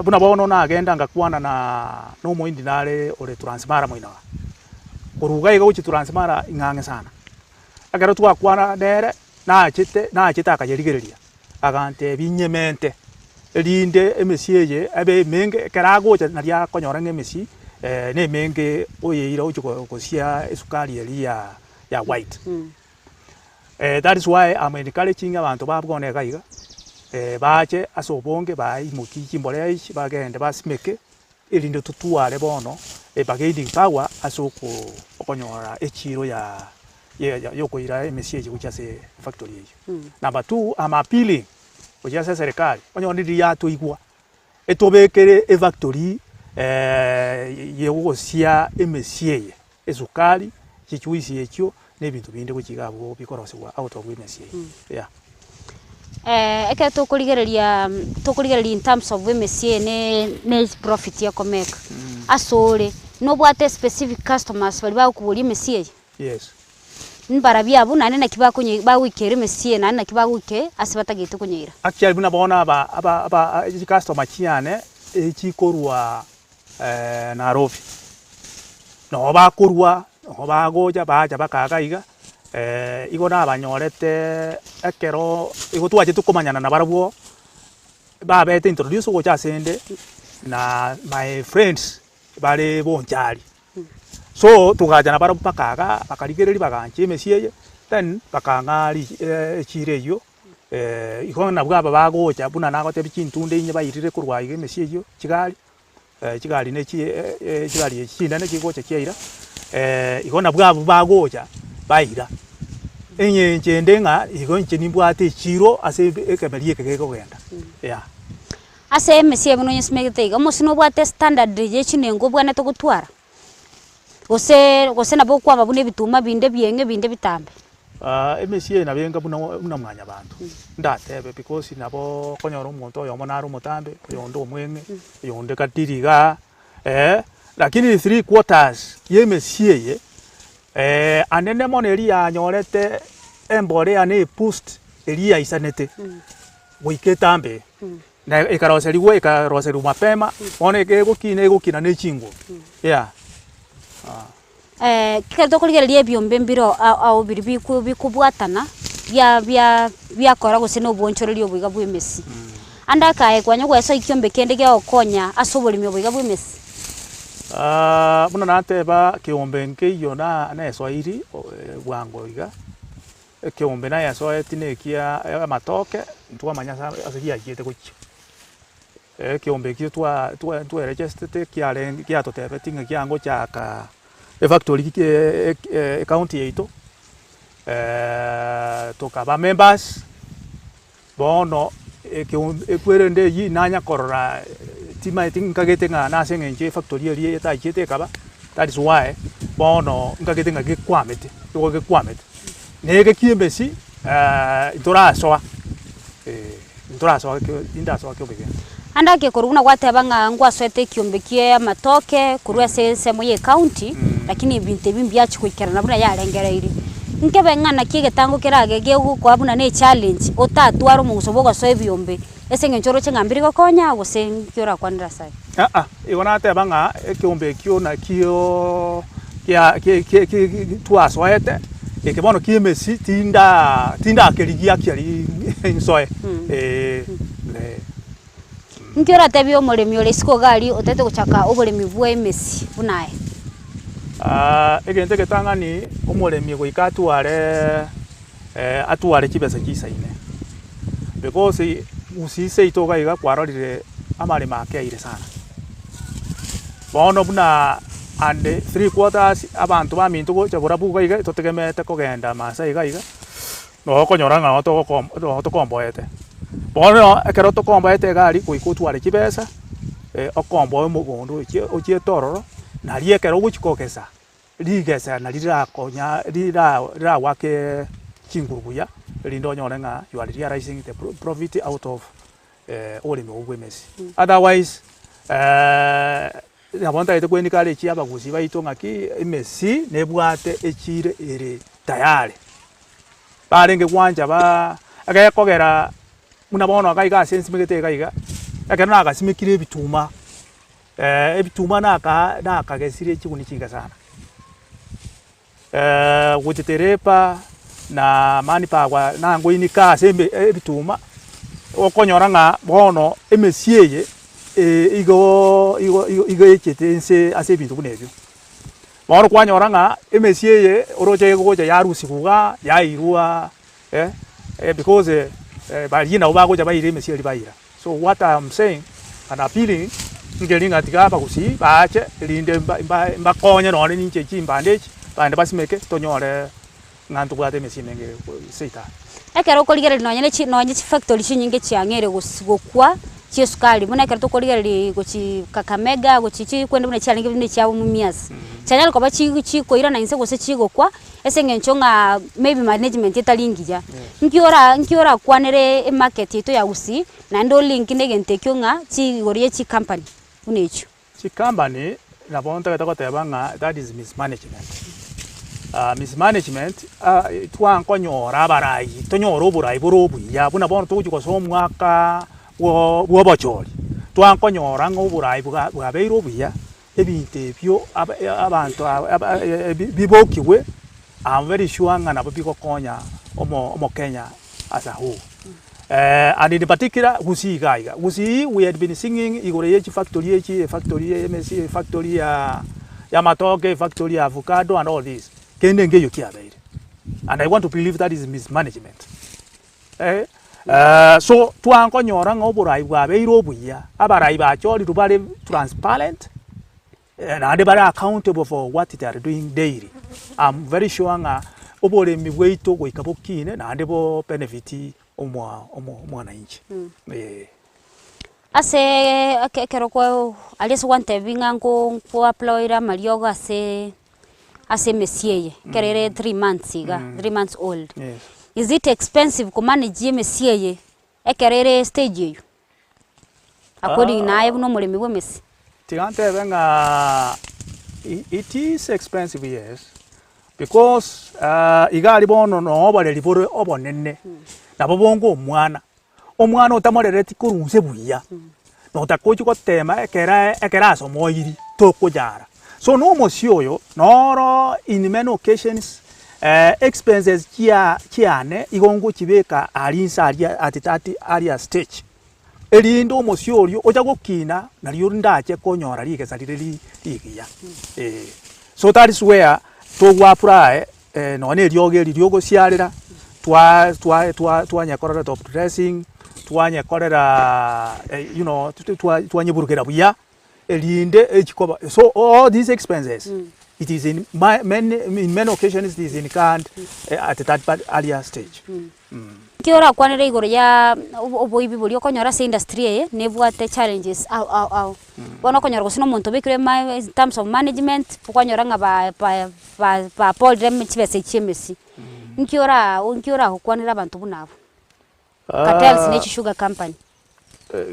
Speaker 2: Buna bono nagenda ngakwana na na omoindi nare ore Transmara moino iga, korwa iga iga gochia Transmara ing'ang'e sana. Ekero twakwana nere, nachete nachete akayerigereria, agantebia inyemente, erinde emesie eye ebe emenge, ekero agocha naria akonyora ng'a emesie na emenge oyeira ochi gosia esukari eria ya white. That is why am encouraging abanto ba bono iga iga, bache ase obonge baimokie chimbolea echi bagende basimeke, erinde totware bono ebargaining power ase oko okonyora echiro ya yokoira emesie eye gochia ase efactory eyio. Number two, am appealing gochia ase eserekari, onye riria yatoigwa, etobekere efactory yogosia emesie eye, esukari, chijuice echio, na ebinto binde gochia iga abwo bikorosiwa out of emesie eye, yeah.
Speaker 1: Ekero tokorigereria tokorigereria in terms of emesie eye ne ne profit ekomeka, asore nobwate specific customers baria bagokoboria emesie eye?
Speaker 2: Yes.
Speaker 1: Mbarabwo abwo naende naki bakonye bagoikera emesie eye naende naki bagoike ase batagete konyeira.
Speaker 2: Actually buna bono aba aba aba chicustomer chiane echikorwa Nairobi, nabo bakorwa nabo bagocha bacha bakaga iga, igo nabanyorete ekero igo twachete komanyana nabarabwo, babete introduce gocha asende na my friends bare bonchari. So togacha nabarabwo mpaka igaa, bakarigereria bagancha emesie eye, then bakang'aa ri echiro eywo. Igo nabwo aba bagocha buna nagotebia chintunde inye bairire korwa aiga emesie eyio chigari, chigari ne chi chigari echi chinene chigocha chiaira, igo nabwo abwo bagocha baira. Eng'encho ende ng'a igo inche nimbwate echiro ase ekemeri eke gekogenda, yeah.
Speaker 1: Ase emesie buna onyesimegete iga, omosii nobwate standard ye chinengo obwenerete gotwara? Gose gose nabo okwama buna ebituma binde ebieng'e ebinde ebitambe.
Speaker 2: Emesie eye nabo enga buna buna mwanyabanto, ndatebe because nabo okonyora omonto oyomo nare omotambe, oyonde omweng'e, oyonde kadiri igaa, lakini three quarters ya emesie eye, anene mono eria yanyorete embolea na eboost eria yaisanete, goika etambe. Na ekaroserigwa ekaroserigwa mapema, bono eke egokina egokina ne chinguru, yeah.
Speaker 1: Ekero tokorigereria ebiombe mbiro ao ao biria biku bikobwatana, bia bia biakora gose na obwochoreri obo iga bwa emesi. Ande akaye kwanya goesoa ekiombe kende gegokonya ase oboremi obo iga bwa emesi?
Speaker 2: Buna nateba kiombe nkeiyo na nesoiri bwango iga. Ekeombe nayesoeti nekia amatoke, ntwamanya ase ase giachiete gochia. Ekeombe ekio twa twa twaregestete kiarenge kiatotebetie ng'a kiangochaka efactory ecounty yaito, tokaba members, bono ekeombe ekwerende eywo nanya korora timanyeti nkagete ng'a nase eng'encho efactory eria etachiete ekaba, that is why bono nkagete ng'a gekwamete, nigo gekwamete. Na ege kia emesi ntorasoa ntorasoa tindasoa kiombe kende.
Speaker 1: Ande ake korwa buna gwateba ng'a ngwasoete ekiombe kia amatoke korwa ase ensemo ya ecounty, lakini ebinto ebi mbiachia goikerana buna yarengereiri. Nkebe ng'a naki egetango kerage gegokoa buna ne echallenge otatware omoguso bwa ogosoa ebiombe ase eng'encho oroche ng'a mbiri gokonya gose nki orakwanere ase ayio?
Speaker 2: Aa, igo nateba ng'a ekeombe ekio nakio kia ki ki ki twasoete, eke bono kia emesi tinda tindakerigia actually nsoe eh, eh.
Speaker 1: Nki oratebie omoremi ore isiko iga aria otagete gochaka oboremi bwa emesi buna aye?
Speaker 2: Egento egetang'ani omoremi goika atware atware chibesa chisaine, because gusii seito iga iga kwarorire amaremo akeire sana. Bono buna ande three quarters abanto baminto gocha borabu iga iga totegemeete kogenda maasai iga iga, Noo okonyora ng'a noo tokomboete. Bono ekero tokomboete iga aria goika otware chibesa, okomboe omogondo ochie ochiete ororo, nario ekero ogochia kogesa, rigesa nario rirakonya rira riragoake chinguru buya, erinde onyore ng'a you are realizing the profit out of oboremi obwo bwa emesi. Otherwise nabo ntagete koenika are echi abagusi baito ng'aki emesi nebwate echire ere tayari. Barenge gwancha ba egekogera buna bono iga iga ase nsimegete iga iga, ekero nagasimekire ebituma, ebituma naka nakagesire chiguni chinke sana. Gocheterepa na manpower nangoinika ase eme ebituma, okonyora ng'a bono emesie eye igo igo igo echete inse ase ebinto buna ebio. Bono kwanyora ng'a emesie eye oroche egocha yarusiwa igaa yairwa because baria nabo bagocha baira emesie eria baira. So what I am saying and appealing nkeri ng'a tiga abagusii baache erinde mba mba mbakonye nonye ninche chimbande echi bande basimeke tonyore ng'a ntobwate emesie emenge seito aa.
Speaker 1: Ekero okorigereria nonye ne chi nonye chifactory chinyinge chiang'eire gosi gokwa chia esukari, buna ekero tokorigereria gochi Kakamega gochi chi kwende buna chiarenge buna echiabo Mumias, chianyara koba chi chikoirana inse gose chigokwa, ase eng'encho ng'a maybe management etari engiya. Nki ora nki orakwanere emarket yaito ya Gusii, naende olink na egento ekio ng'a chi igoro ya chicompany buna echio.
Speaker 2: Chicompany nabo ntagete goteba ng'a that is mismanagement. Mismanagement twankonyora abarai tonyore oborai bore obuya buna bono togochia gosoa omwaka bwo bwa obochori, twankonyora ng'a oborai bwa bwabeire obuya, ebinto ebio aba abanto aba bibokigwe, I'm very sure ng'a nabo bigokonya omo omokenya as a whole. And in particular Gusii iga iga, Gusii we had been singing igoro ye chifactory echi, efactory ya emesi, efactory ya ya amatoke, efactory ya avocado and all this, kende nkeiyo kiabeire and I want to believe that is mismanagement. So twankonyora ng'a oborai bwabeire obuya, abarai bachorirwe bare transparent, naende bare accountable for what they are doing daily. I'm very sure ng'a oboremi bwaito goika bokine naende bo benefit omwa omo omwananchi eh.
Speaker 1: Ase eke ekero kwa aria ase gwantebia ng'a nko nkoapplyire amariogo ase. ase emesie eye, ekero ere 3 months iga, 3 months old.
Speaker 2: Yes.
Speaker 1: Is it expensive komanage emesie eye ekero ere stage eywo? According naye buna omoremi bwa emesi.
Speaker 2: Tiga ntebe ng'a it is expensive yes, because iga aria bono noo oboreri bore obonene, nabo bonga omwana, omwana otamorereti korwa inse buya, na otakochi gotema ekera ekero asomoiri tokonyara. So na omosie oyo, noro in many occasions expenses chia chiane igo ngochibeka aria inse aria at that earlier stage. Erinde omosie oria ocha gokina, nario ndache konyora rigesa rire ri rigiya, eh. So that is where togo apply nonya na eriogo eri riogosiarera, twa twa twa twanyekorera top dressing, twanyekorera you know twa twanyeburukera buya, erinde echi koba so all these expenses, it is in my many in many occasions it is incurred at that earlier stage.
Speaker 1: Nki orakwanere igoro ya oboibi boria okonyora ase industry eye nebwate challenges ao ao ao. Bono okonyora gose na omonto obekire ma in terms of management, okonyora ng'a ba ba ba baporire chibesa echi chia emesi. Nki ora nki oragokwanera abanto buna abwo? Cartels ne chisugar company.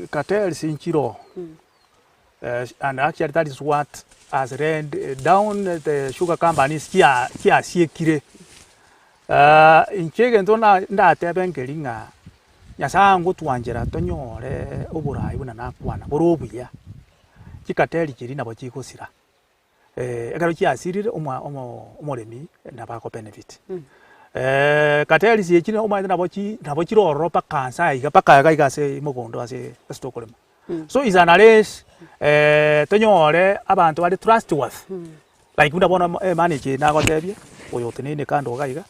Speaker 2: Cartels nchiroo, and actually that is what has led down the sugar companies chia chiasiekire. Inche egento na ndatebe nkeri ng'a Nyasaye angotwanchera tonyore oborai buna nakwana bore obuya, chikateli chiria nabo chigosira. Ekero chiasirire omwa omo omoremi nabo ako benefit. Cartels echi omanyete nabo chi nabo chire ororo mpaka nse aiga mpaka iga iga ase mogondo ase ase tokorema. So is an arrange tonyore abanto bare trustworthy like buna bono emanager eye nagotebia, oyo oteneine kando iga iga,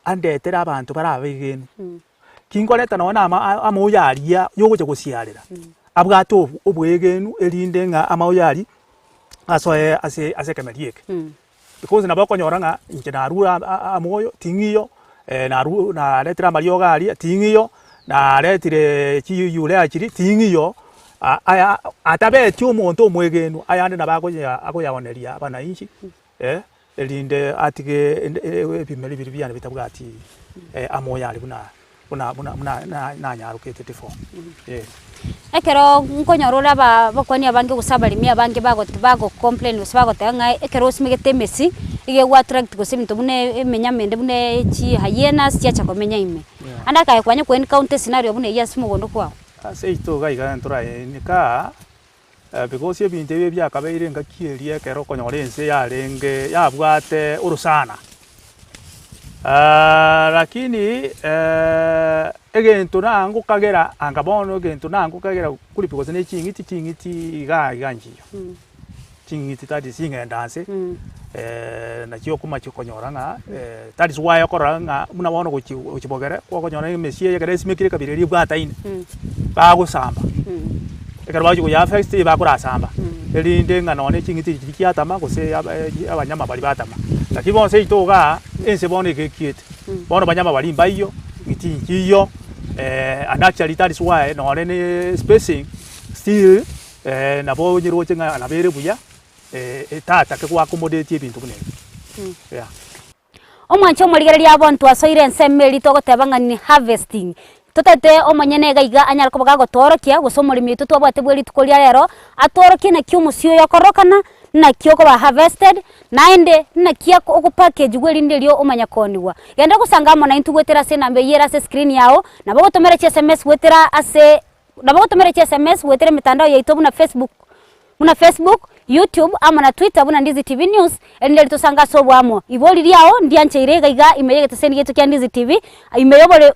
Speaker 2: andetere abanto bare abaegenu. Kinkoreta nonye na ama amaoyo aria yogocha gosiarera, abwate oboegenu erinde ng'a amaoyo aria asoe ase ase ekemeri eke. Because nabo okonyora ng'a inche narure amoyo ting'iyo, naru naretire amariogo aria ting'iyo, naretire chiyurea chiria ting'iyo, aya atabeti omonto omoegenu ayande nabo akonya akoyaoneria abananchi. Erinde atige ebimeri biria biane bitabwati amoyo aria buna buna buna buna nanyarokete before, yes.
Speaker 1: Ekero nkonyora ore aba abakuani abange gose abaremi abange bago bago complain gose bagoteba ng'a ekero osimegete emesi, iga egwa attract gose ebinto buna emenyama ende buna chi hyenas chiacha komenya ime. Ande akaye kwanya ko encounter escenario buna eywo ase omogondo kwao.
Speaker 2: Ase aito iga iga ntoraenika. Because ebinto ebi ebiakabeire engaki eria ekero okonyora ense yarenge yabwate orosana. Lakini egento nangokagera anga bono egento nangokagera kuripi gose ne ching'iti ching'iti iga iga nchiyo, ching'iti tari ching'enda nse nachio okomachia okonyora ng'a that is why okorora ng'a buna bono gochi gochi bogere okonyora emesie eye ekero esimekire kabere eria ebwataine, bagosamba, ekero bagochi koyia first bakorasamba, erinde ng'a nonye ching'iti echi chiria chiatama gose abanyama baria batama. Lakini bono seito igaa, ense bono iga ekiete, bono banyama baria mbaiyo, ng'iti nchiyo, and actually that is why nonye na spacing still nabo onyeroche ng'a nabo ere buya. Etatake goakomodetia ebinto buna ebi. Yeah.
Speaker 1: Omwanche omorigereria abonto asoire ensemo eria togoteba ng'a ni harvesting. Totagete omonyene iga iga anyare koba gagotoorokia gose omoremi oito twabwate bwe rituko ria rero, atworokie naki omosie oyo okororokana, naki okoba harvested, naende naki ako ogopackagigwa erinde erio omanye koonigwa. Genda gosanga amo naintwe goetera ase enamba eyio ere ase escreen yago, nabo ogotomera chiSMS goetera ase nabo ogotomera chiSMS goetera emetandao yaito buna Facebook. buna Facebook, YouTube, amo na Twitter buna Ndizi TV News, erinde ritosange ase oboamo. Ibori riao ndiancheire iga iga ime y'egeteseni giaito kia Ndizi TV, ime y'obore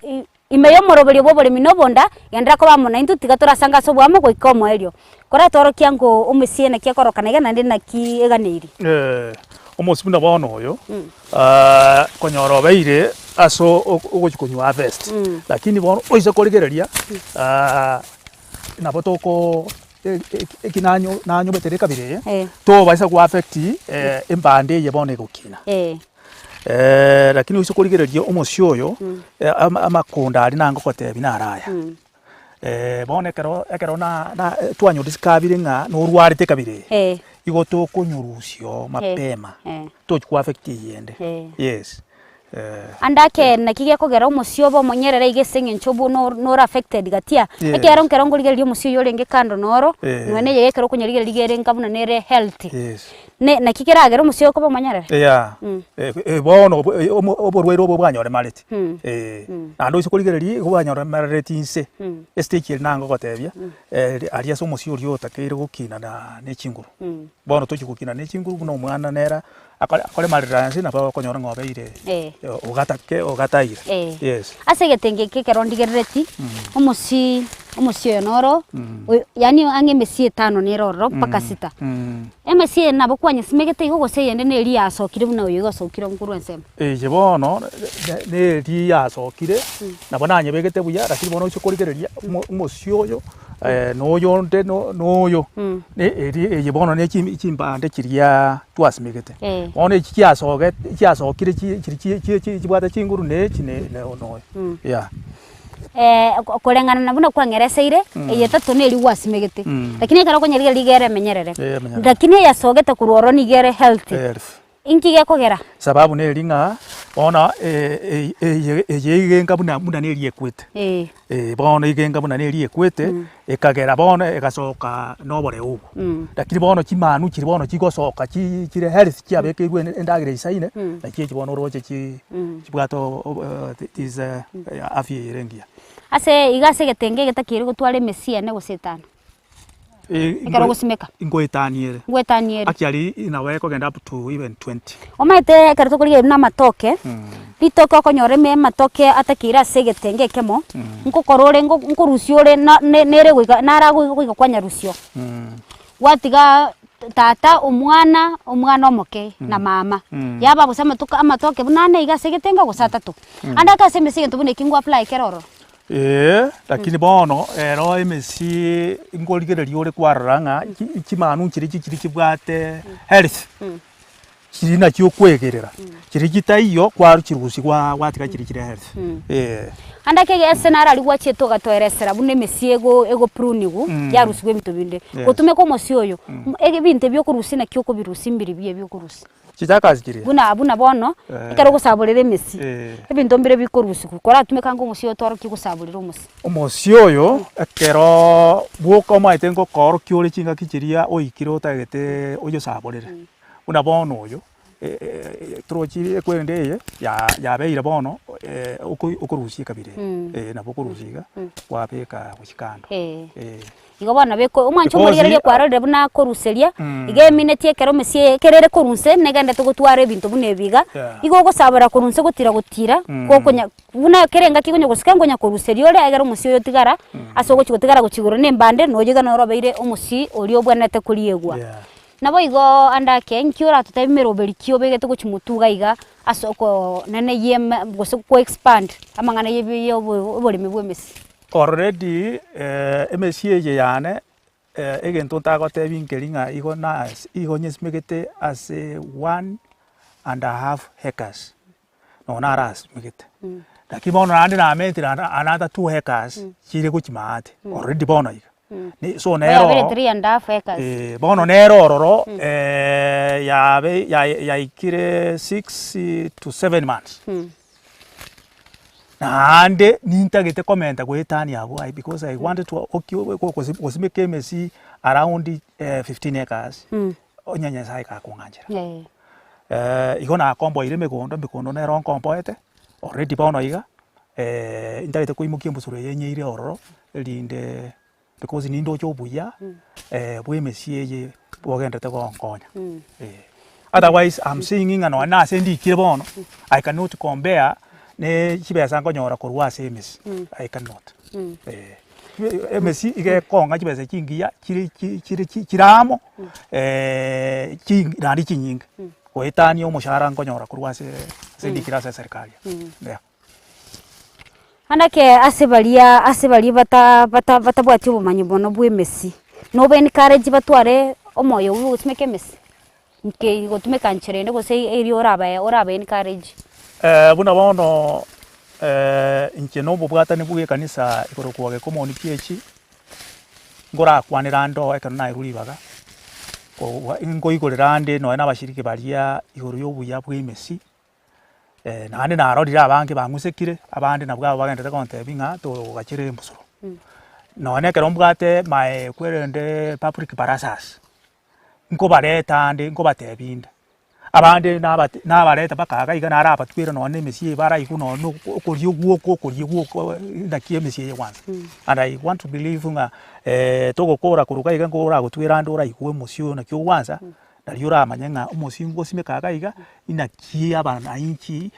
Speaker 1: ime y'omoroberio bw'oboremi na obonda, genderera koba amo naintwe tiga torasange ase oboamo goika omoerio. Koratworokia ng'o omosie naki akorokana iga naende naki eganeiri.
Speaker 2: Omosie buna bono oyo, konyora obeire ase ogochia konywa harvest, lakini bono oise korigereria nabo toko eki nanyo nanyobete ekabira eye,
Speaker 1: Eh.
Speaker 2: tobaisa go affect embande eye bono egokina.
Speaker 1: Eh.
Speaker 2: Lakini oise korigereria omosie oyo, ama amakonda aria nangogotebia naro aya. Bono ekero ekero na na twanyodiscoveire ng'a norwarete ekabira eye,
Speaker 1: Eh.
Speaker 2: Igo tokonyorusia oo mapema,
Speaker 1: Eh.
Speaker 2: tochi ko affect eyende,
Speaker 1: Eh.
Speaker 2: yes eh.
Speaker 1: Ande ake naki gekogera omosie obe omonyerere iga ase eng'encho obwo no nore affected gatia,
Speaker 2: Yes.
Speaker 1: ekero nkero nkorigereria omosie oywo orenge kando noro,
Speaker 2: Eh.
Speaker 1: nonya na eye ekero okonyarigereria iga ere nka buna nere healthy.
Speaker 2: Yes.
Speaker 1: Ne naki keragere omosie oyo koba omonyerere?
Speaker 2: Eya, eh bono obo omo oborwaire obo bwanyoremareti, eh, naende oise korigereria igo bwanyoremareti inse, estage eri nanga gotebia, aria ase omosie oria otakeire gokina na ne chinguru. Bono tochi gokina ne chinguru buna omwana nere akore akoremarera inse nabo okonyora ng'a obeire ogatake ogataire, yes.
Speaker 1: Ase egetenge eke ekero ndigerereti, omosie omosie oyo noro, oyo yaani ang'e emesie etano nere ororo mpaka sita. Emesie eye nabo kwanyesimegete igo gose eyende neri yasokire buna oyo iga osokire korwa ensemo?
Speaker 2: Eye bono neri yasokire, nabo nanyebegete buya lakini bono oise korigereria omo omosie oyo na oyonde na oyo, ne eri eye bono ne chi chimbande chiriaaa twasimegete. Bono echi chiasogete chiasokire chi chiri chi chi chi chibwate chinguru na echi na na oyo, yeah.
Speaker 1: Koreng'ana na buna kwang'ereseire, eye etato neri gwasimegete, lakini ekero okonyarigereria iga ere emenyerere,
Speaker 2: Eh, emenyerere.
Speaker 1: lakini eyasogete korwa ororo nigo ere healthy.
Speaker 2: Health.
Speaker 1: Inki gekogera?
Speaker 2: Sababu neri ng'a bono eye eye iga enga buna buna neri ekwete,
Speaker 1: Eh.
Speaker 2: eh bono iga enga buna neri ekwete, ekagera bono egasoka na oboreu obo. Lakini bono chimanu chiria bono chigosoka chi chire health chiabekeirwe endagera eisaine, nachi echi bono oroche chi chibwate this afya ere engiya.
Speaker 1: Ase iga ase egetenge egetakeire gotwara emesie ene gose etano. Ekero ogosimeka.
Speaker 2: Ngoetanie ere.
Speaker 1: Ngoetanie ere.
Speaker 2: Actually nabo ekogenda up to even 20.
Speaker 1: Omanyete ekero tokorigereria buna amatoke, ritoke okonyora ime amatoke atakeire ase egetenge ekemo, nkokora ore nko nkorusia ore na ne nere goika nara goika kwanyarusia oo. Gwatiga tata, omwana, omwana omoke na mama, yaba gose amatuko amatoke buna ane iga ase egetenge gose atato. Ande ake ase emesa egento buna eki ngo apply kere ororo.
Speaker 2: Eeh, lakini bono ero emesie nkorigereria ore kwarora ng'a chi chimanu nchiria chichiri chibwate health, chiria nachio okwegerera, chiria chitaiyo kwaruchirusia gwa gwatiga chiria chire health, eh.
Speaker 1: Ande ake ase naro aria gwachiete ogatoeresera buna emesie ego egopruniwu, yarusiwa ebinto binde.
Speaker 2: Yes.
Speaker 1: Gotumeka omosie oyo, ebinto ebi okorusia naki okobirusia mbiri buya ebi okorusia.
Speaker 2: Chichakazi chiria.
Speaker 1: Buna buna bono, ekero ogosaborera emesi, ebinto mbire bikorusigwa, koratumeka ange omosie oyo tworokia gosaborera omosie.
Speaker 2: Omosie oyo, ekeroo bwoka omanyete ngokoorokia ore chingaki chiria oikire otagete oyosaborere. Buna bono oyo, torochi ekwende eye, ya yabeire bono oko okorusia ekabira eye, nabo okorusia iga, kwabeka gochia kando, eh.
Speaker 1: Igo bono nabo eko omwancho
Speaker 2: Because
Speaker 1: omorigereria kwarorire buna akoruseria, iga emineti ekero omesie eye ekero ere korwa nse negenderete gotwara ebinto buna ebi iga,
Speaker 2: Yeah.
Speaker 1: igo ogosabora korwa nse gotira gotira, gokonya buna kera engaki konya gosika nkonya koruseria ore egere omosie oyo otigara, ase ogochi gotigara gochia igoro na embande noyo iga noro obeire omosie oria obwenerete koriegwa.
Speaker 2: Yeah.
Speaker 1: Nabo igoo ande ake, nki oratotebie emeroberi ki obegete gochia motwe iga iga ase okoo nene yeme gose ko expand amang'ana ya ebi ya obo oboremi bwa emesi?
Speaker 2: Already emesie eye yane egento ntagotebia nkeri ng'a igo nase igo nyesimegete ase one and a half acres, nonya narasimegete. Lakini bono naende namentire another two acres chire gochia maate already bono iga. Ni so nero
Speaker 1: Yabere three and half acres.
Speaker 2: bono nere ororo yabe yaikire six to seven months. Naende nintagete komenta goetania abwo aye because I wanted to oki gosimeka emesi around 15 acres, onye Nyasaye gakong'anchera. Igo nakomboire emegondo, emegondo nero nkomboete already bono iga, ntagete koimokia embusuro eye nyeire ororo, erinde because nindoche obuya bwa emesie eye bogenderete gonkonya eh. Otherwise I'm seeing ng'a nonye nase ndikire bono, I cannot compare ne chibesa nkonyora korwa ase emesi, I cannot eh. Emesi iga ekong'a chibesa chingiya chire chi chire chi chire amo chi naende chinyinge, goetania omoshahara nkonyora korwa ase ase ndikire ase eserikari yeah.
Speaker 1: Anake ase baria ase baria bata bata batabwati obomanyi mono bwa emesi, noba encourage batware omoyo bwa ogosimeka emesi? Nkei gotumeka nchera ende gose eria orabae oraba encourage.
Speaker 2: Buna bono inche na obobwatani bwa ekanisa igoro kwageka omoni ki echi, nkorakwanera ande oo ekero naerwe ribaga. Kobua nkoigorera ande nonya na abashiriki baria igoro ya obuya bwa emesi, naende narorire abange bang'usekire, abande nabwo aba bagenderete gontebia ng'a togachere embusuro. Nonya ekero mbwate my kwerende public barazas, nkobareta ande nkobatebia inde, abande nabate nabareta mpaka iga iga narabatwere nonya na emesie eye baraigwe nonya na okoria gwoka okoria gwoka naki emesie eye egwansa. And I want to believe ng'a togokora korwa iga iga nkoragotwere ande oraigwe omosie oyo naki ogwansa, nario oramanye ng'a omosie ngosimeka iga iga, inaki abananchi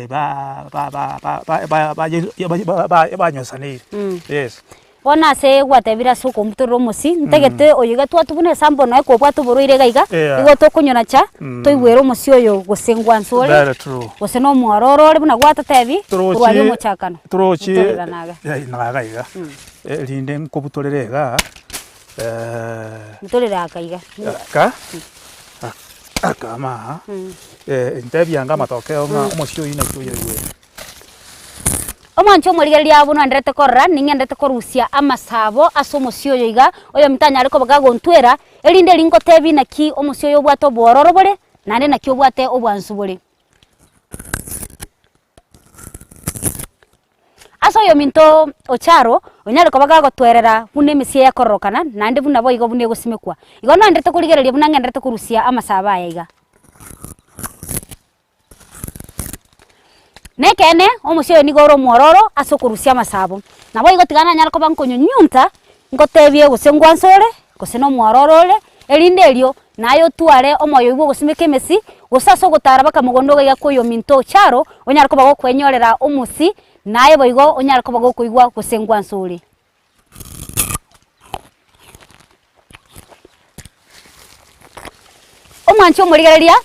Speaker 2: ba ba ba ba ba ba banyosaneire, yes.
Speaker 1: Bono ase gwatebire ase okombutorera omosi, ntagete oyo iga twatubuna esambo noe kobwate oborwaire iga iga,
Speaker 2: Yeah.
Speaker 1: igo tokonyonacha, toigwere omosi oyo gose ngwansa ore,
Speaker 2: Very true.
Speaker 1: gose na omwororo ore buna gwatotebi, korwa aria
Speaker 2: Torochi
Speaker 1: omochakano.
Speaker 2: torochi
Speaker 1: Butorera naga.
Speaker 2: eh, naga iga, erinde nkobutorere igaa
Speaker 1: Butorera aka iga.
Speaker 2: aka, aka ama aa, ntebia anga amatokeo ng'a omosi oyio naki oyoigwere.
Speaker 1: Omwancho omorigereria abwo nonderete korora, ning'enderete korusia amasabo ase omosio oyo iga, oyominto anyare koba gagontwera, erinde ringotebi naki omosio oyo obwate obwororo bore, naende naki obwate obwansu bore. Ase oyominto Ocharo, onyare koba gagotwerera buna emesie ekororokana, naende buna boigo buna egosimekwa. Igo nonderete korigereria buna ng'enderete korusia amasabo aya iga. Nekeene, omosie oyo nigo ore omwororo ase okorusia amasabo. Naboigo tiga nanyare koba nkonyunyunta, ngotebie gose ngwansa ore, gose na omwororo ore, erinde erio naye otware omoyo oywo bwa ogosimeka emesi, gose ase ogotara baka mogondo iga iga kwa oyominto ocharo, onyare koba gokwenyorera omosi, naye boigo onyare koba gokoigwa gose ngwansa ore. Omwanchi omorigereria,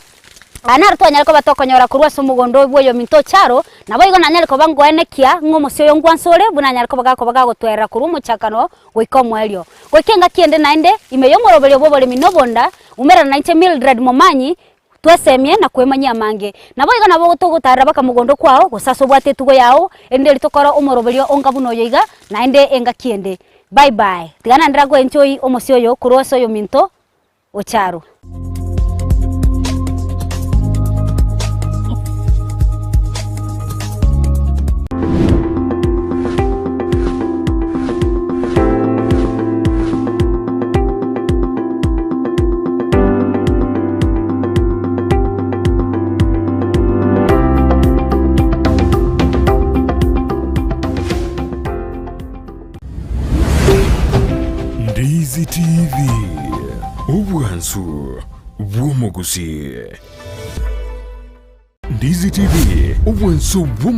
Speaker 1: aya naro twanyare koba tokonyora korwa ase omogondo oyo bw'oyominto Ocharo, naboigo nanyare koba ngoenekia ng'a omosie oyo ngwansa ore, buna anyare koba gakoba gagotwerera korwa omochakano goika omoerio. Goika engaki ende naende, ime y'omoroberio bw'oboremi na obonda, umerana nainche Mildred Momanyi, Twesemie na kwemanyia amange. Naboigo nabo togotarera baka mogondo kwao, gose ase obwate etugo yao, erinde erio tokore omoroberio onga buna oyo iga, naende engaki ende. Bye bye. Tiga naende ragoenchoi omosie oyo korwa ase oyominto Ocharo.
Speaker 3: Ndizi TV, obwansu bw'omogusii. Ndizi TV, obwansu bw'omo.